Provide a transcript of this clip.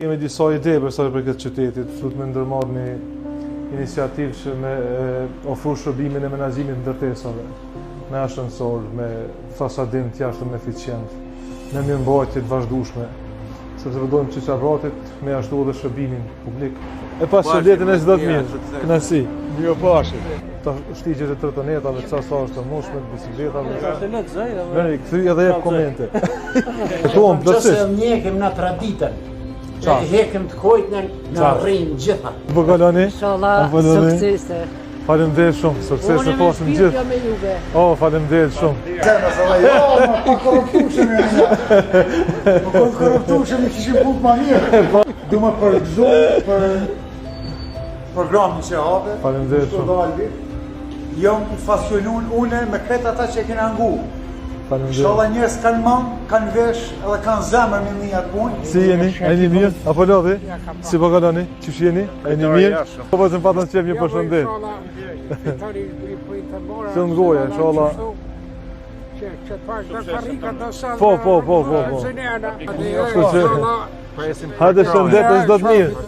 Kemi disa ide për sa i përket qytetit, duhet me ndërmarrë një iniciativë që me e, ofru shërbimin e menaxhimit ndërtesave, me ashensor, me fasadim të jashtëm eficient, me mirëmbajtje të vazhdueshme, sepse po dojmë që Qabratit me ashtu edhe shërbimin publik. E pas shëndetin e çdo të mirë, kënaqësi. Mirë pashit. Ta shtigjet e trotinetave, ca sa është e mundshme, të bicikletave. Është lexoj edhe. Vëni, kthy edhe jep komente. E thuam Nëse plotësisht. ndjekim na traditën, Qa? e hekim të kojtën, na Qa? rrinë gjitha. Po kaloni? Inshallah, Po kaloni? suksese. Faleminderit shumë, suksese Unë me pasim shpirt gjithë. jam me juve. Oh, faleminderit shumë. Jo, ma pa korruptueshëm e Po kon korruptueshëm i kishim punë më mirë. Du më përgëzu për programin që hape. Faleminderit Kështu shumë. dalbi. Jam i fascinun une me krejt ata që e kena ngu. Faleminderit. Inshallah njerëz kanë mend, kanë vesh edhe kanë zemër me një atë punë. Si jeni? A jeni mirë? Apo lodhi? Si po kaloni? Qysh jeni? A jeni mirë? Po po të patën qef një përshëndet. Shumë goja, inshallah. Po, po, po, po, po. Kështu që Hajde shëndet e çdo të mirë.